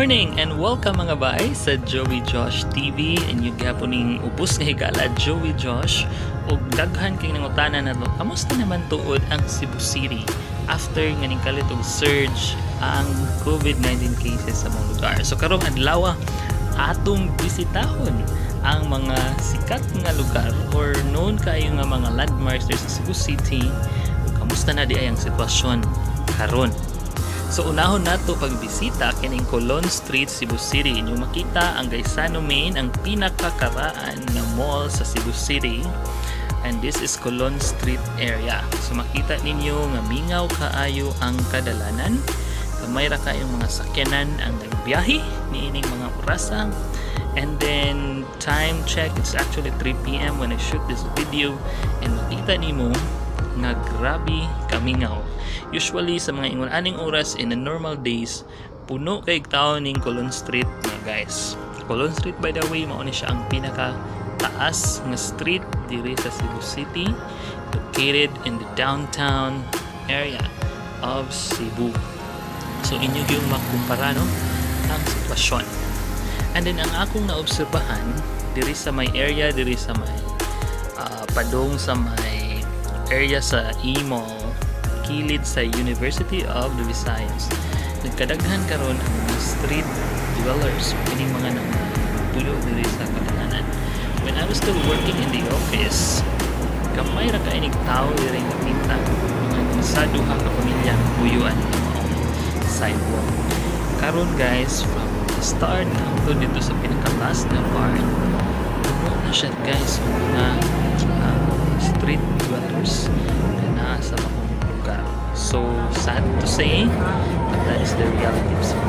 Morning and welcome, mga bay, sa Joey Josh TV. Inyo gyapon ning ubos nga higala, Joey Josh, ug daghan kay nangutana nato kamusta naman tuod ang Cebu City after nga ning kalit og surge ang COVID-19 cases sa mga lugar. So karong adlaw, atong bisitahon ang mga sikat nga lugar or known kayo nga mga landmarks diri sa Cebu City ug kamusta na di ay ang sitwasyon karon. So unahon nato pagbisita kining Colon Street, Cebu City. Inyo makita ang Gaisano Main, ang pinakakaraan nga mall sa Cebu City. And this is Colon Street area. So makita ninyo nga mingaw kaayo ang kadalanan. Gamay ra kayong mga sakyanan ang nagbiyahe niining mga orasa. And then time check, it's actually 3 p.m. when I shoot this video, and makita nimo nga grabe kamingaw. Usually sa mga ingon aning oras in the normal days, puno kay tao ning Colon Street nga, guys. Colon Street, by the way, mao ni siya ang pinaka taas nga street diri sa Cebu City, located in the downtown area of Cebu. So inyo yung makumpara, no, ang sitwasyon. And then ang akong naobserbahan diri sa may area, diri sa may padong sa may area sa E-Mall, kilid sa University of the Visayas. Nagkadaghan karon ang mga street dwellers, kining mga nangpuyo diri sa kadalanan. When I was still working in the office, gamay ra kay nig tao diri nga kita, mga sa duha ka pamilya puyo ani maong sidewalk. Karon, guys, from the start hangtod dito sa pinaka last na part, puno na siya, guys, og mga street dwellers na naa sa maong lugar. So sad to say, but that is the reality. So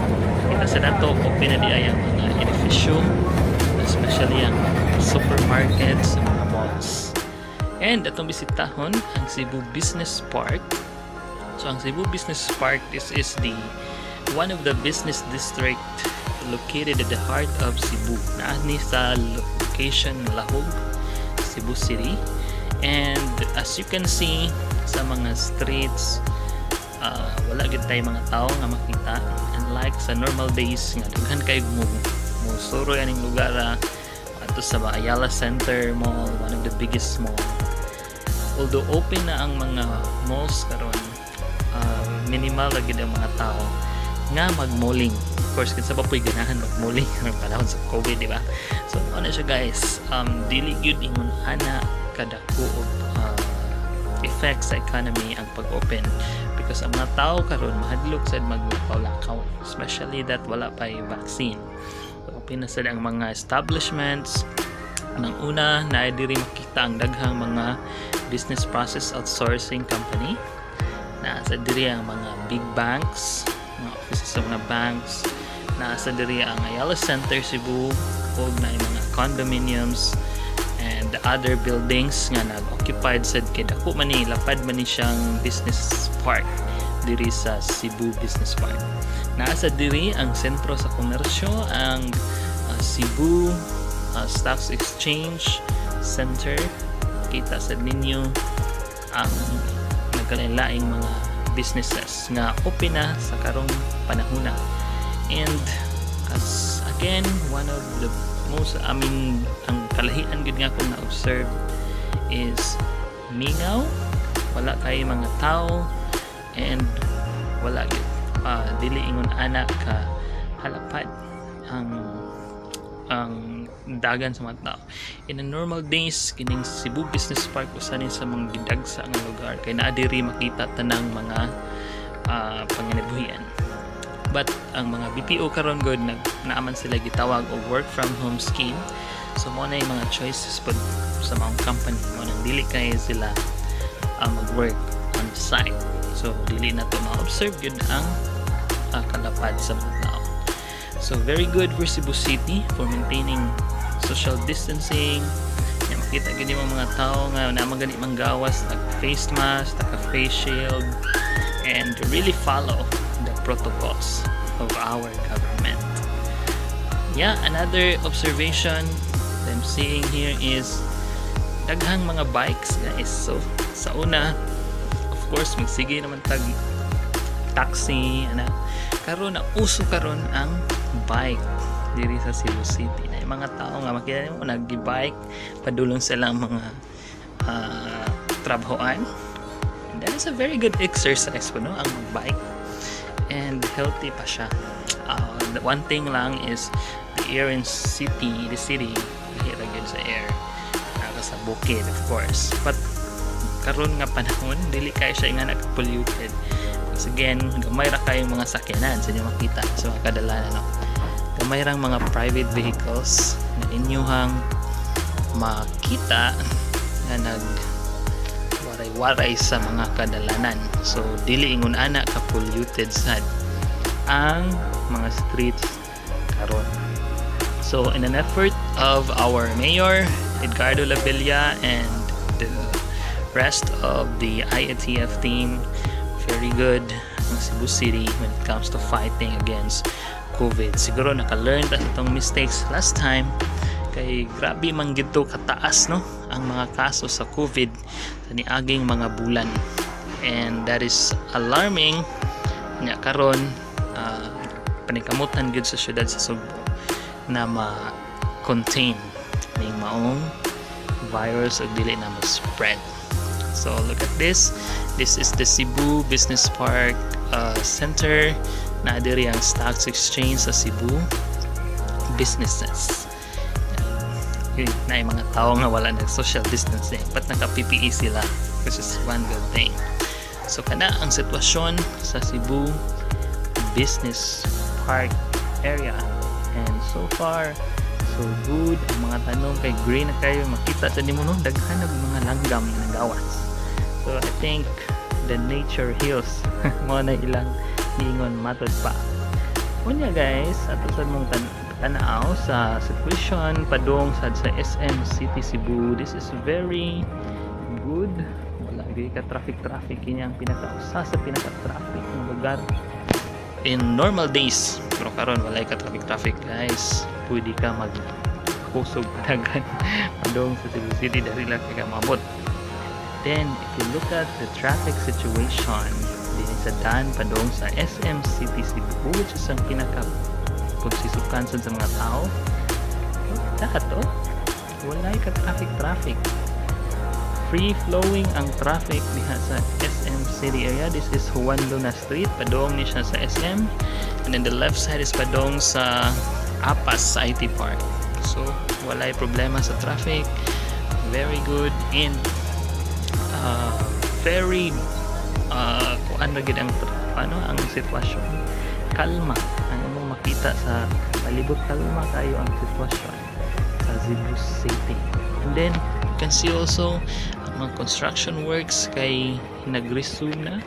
kita sa dato, open na di ay ang mga edifisyo, especially ang supermarkets, ang mga malls. And atong bisitahon ang Cebu Business Park. So ang Cebu Business Park, this is the one of the business district located at the heart of Cebu. Naa ni sa location Lahug, Cebu City. And as you can see sa mga streets, wala gid tay mga tao nga makita. Unlike sa normal days nga daghan kay mo suroy aning lugar ato sa Ayala Center Mall, one of the biggest mall. Although open na ang mga malls karon, minimal ra gid ang mga tao nga mag-malling. Of course, kinsa pa po'y ganahan mag-malling karong panahon sa COVID, di ba? So, ano siya, guys, dili gyud ingon ana kadako og effect sa economy ang pag-open because ang mga tao karon mahadlok sad maglakaw-lakaw, especially that wala pa vaccine. So, open na sad ang mga establishments. Nang una na diri makita ang daghang mga business process outsourcing company na sa diri, ang mga big banks, mga offices sa mga banks na sa diri, ang Ayala Center Cebu ug na mga condominiums and other buildings nga nag-occupied sad kay dako man ni, lapad man ni siyang business park diri sa Cebu Business Park. Naa sa diri ang sentro sa komersyo, ang Cebu Stocks Exchange Center. Kita sa ninyo ang nagkalain-laing mga businesses nga open na sa karong panahona. And as again, one of the most, I mean, ang kalahian gud nga akong na-observe is mingaw, wala kay mga tao and wala gyud, dili ingon ana ka halapad ang dagan sa mga tao. In a normal days, kining Cebu Business Park usa ni sa mga gidagsa nga lugar kay naa diri makita tanang mga panginabuhian. But ang mga BPO karon gud nag naaman sila gitawag og work from home scheme. So mo na yung mga choices pud sa mga company mo nang dili kay sila mag-work on site. So dili na to ma-observe gyud ang kalapad sa mga tao. So very good for Cebu City for maintaining social distancing. Ya, makita gid yung mga tao nga naa man gani manggawas, nag face mask, naka face shield and really follow the protocols of our government. Yeah, another observation that I'm seeing here is daghang mga bikes, guys. So sa una, of course, magsige naman tag Taxi ana. Karon na uso karon ang bike diri sa Cebu City na yung mga tao nga makita nimo nag-bike padulong silang mga trabahoan, and that is a very good exercise po, no, ang bike, and healthy pa siya. The one thing lang is the air in city the city, lahi ra gyud sa air naka sa bukid, of course, but karon nga panahon dili kayo siya nga naka-polluted because again, gamay ra kayong mga sakyanan sa inyo makita sa mga kadalanan, no? Gamay rang mga private vehicles na inyuhang makita nga nag waray-waray sa mga kadalanan, so dili ingon ana ka polluted sad ang mga streets karon. So in an effort of our mayor Edgardo Labella and the rest of the IATF team, very good ang Cebu City when it comes to fighting against COVID. Siguro naka-learn ta sa itong mistakes last time kay grabe man gito kataas, no, ang mga kaso sa COVID sa niaging mga bulan, and that is alarming. Nya karon, paningkamutan gyud sa syudad sa Sugbo na ma-contain ning maong virus ug dili na mo-spread. So look at this. This is the Cebu Business Park Center na diri ang stocks exchange sa Cebu businesses. Yun na yung mga tao nga wala nag social distancing, but naka PPE sila, which is one good thing. So kana ang sitwasyon sa Cebu Business Park area, and so far so good. Ang mga tanom kay green na kayo. Makita sa nimo, no, daghan og mga langgam nga nagawas. So I think the nature heals, mo na ilang niingon matod pa. Unya guys, ato sa mong tanaw sa situation padung sad sa SM City Cebu. This is very good. Wala gyud ka traffic traffic. Kini ang pinaka usa sa pinaka traffic nga lugar in normal days, pero karon wala ka traffic traffic, guys. Pwede ka mag kusog padagan padung sa Cebu City, dali lang kay ka maabot. Then if you look at the traffic situation dinhi sa daan padung sa SM City Cebu, which is ang pinaka pagsisukan sad sa mga tao, look at that, oh, walay ka traffic traffic. Free flowing ang traffic diha sa SM City area. This is Juan Luna Street, padong ni siya sa SM, and then the left side is padong sa Apas IT Park. So walay problema sa traffic. Very good and very kuan ra gid ang ano, ang sitwasyon. Kalma ang imong makita sa palibot. Kalma kayo ang sitwasyon sa Cebu City. And then you can see also ang mga construction works kay nag-resume na.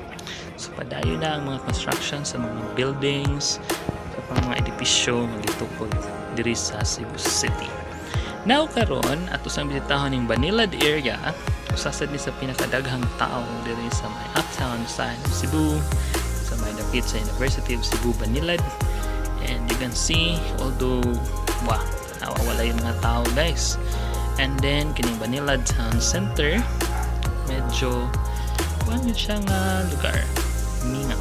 So padayon na ang mga construction sa mga buildings, sa pang mga edipisyo nga gitukod diri sa Cebu City. Now karon, ato sang bisitahon ning Banilad area. Usa sad ni sa pinakadaghang tao diri sa may uptown sa Cebu, sa may dapit sa University of Cebu Banilad. And you can see, although wah, nawawala yung mga tao, guys. And then kining Banilad Town Center, medyo kuan yun siya nga lugar, mingaw.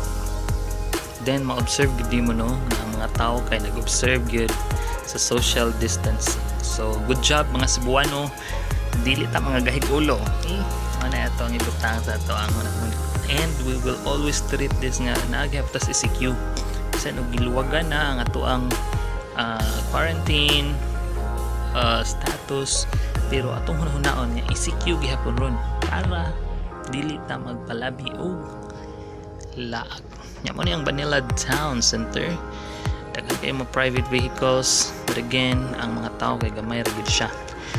Then ma-observe gid mo, no, nga ang mga tao kay nag-observe gyud sa social distancing. So good job, mga Cebuano. Dili ta mga gahig ulo, okay? Ano na ito ang ibutang sa ato ang una. And we will always treat this nga naa gyapon tas ECQ. Bisan og giluwagan na ang ato ang quarantine status, pero atong hunahunaon nga ECQ gihapon ron para dili ta magpalabi og laag. Nya mo ni ang Banilad Town Center. Daghan kay mga private vehicles, but again, ang mga tao kay gamay ra gid siya.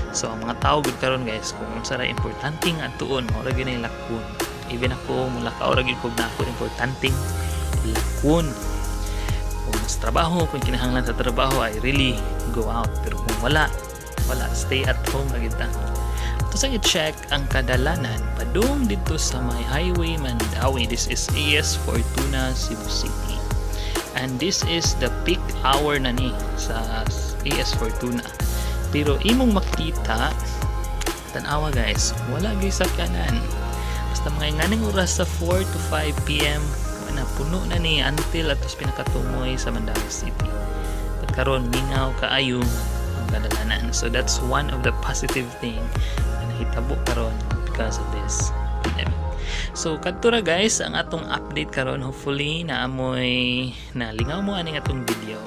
So ang mga tao gud karon, guys, kung unsa ra importante nga atuon, mao ra gyud nay lakon. Even ako, mulakaw ra gyud kog na ako importanteng lakon. Kung sa trabaho, kung kinahanglan sa trabaho, I really go out, pero kung wala, wala, stay at home ra gid ta. Ato sa i-check ang kadalanan padung dito sa may Highway Mandaue. This is AS Fortuna Cebu City, and this is the peak hour na ni sa AS Fortuna, pero imong makita, tanawa guys, wala gyud sakyanan. Basta mga nganing oras sa 4 to 5 p.m., wala. na puno na ni until ato sa pinakatumoy sa Mandaue City. But karon mingaw kaayo ang kadalanan. So that's one of the positive thing na nahitabo karon because of this pandemic. So kadto ra, guys, ang atong update karon. Hopefully na amoy nalingaw mo aning atong video.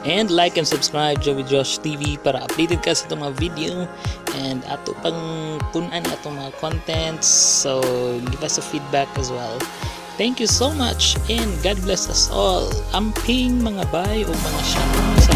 And like and subscribe Joey Josh TV para updated ka sa atong mga video and ato pang punan atong mga contents. So give us a feedback as well. Thank you so much and God bless us all. Amping, mga bay, o mga shalom sa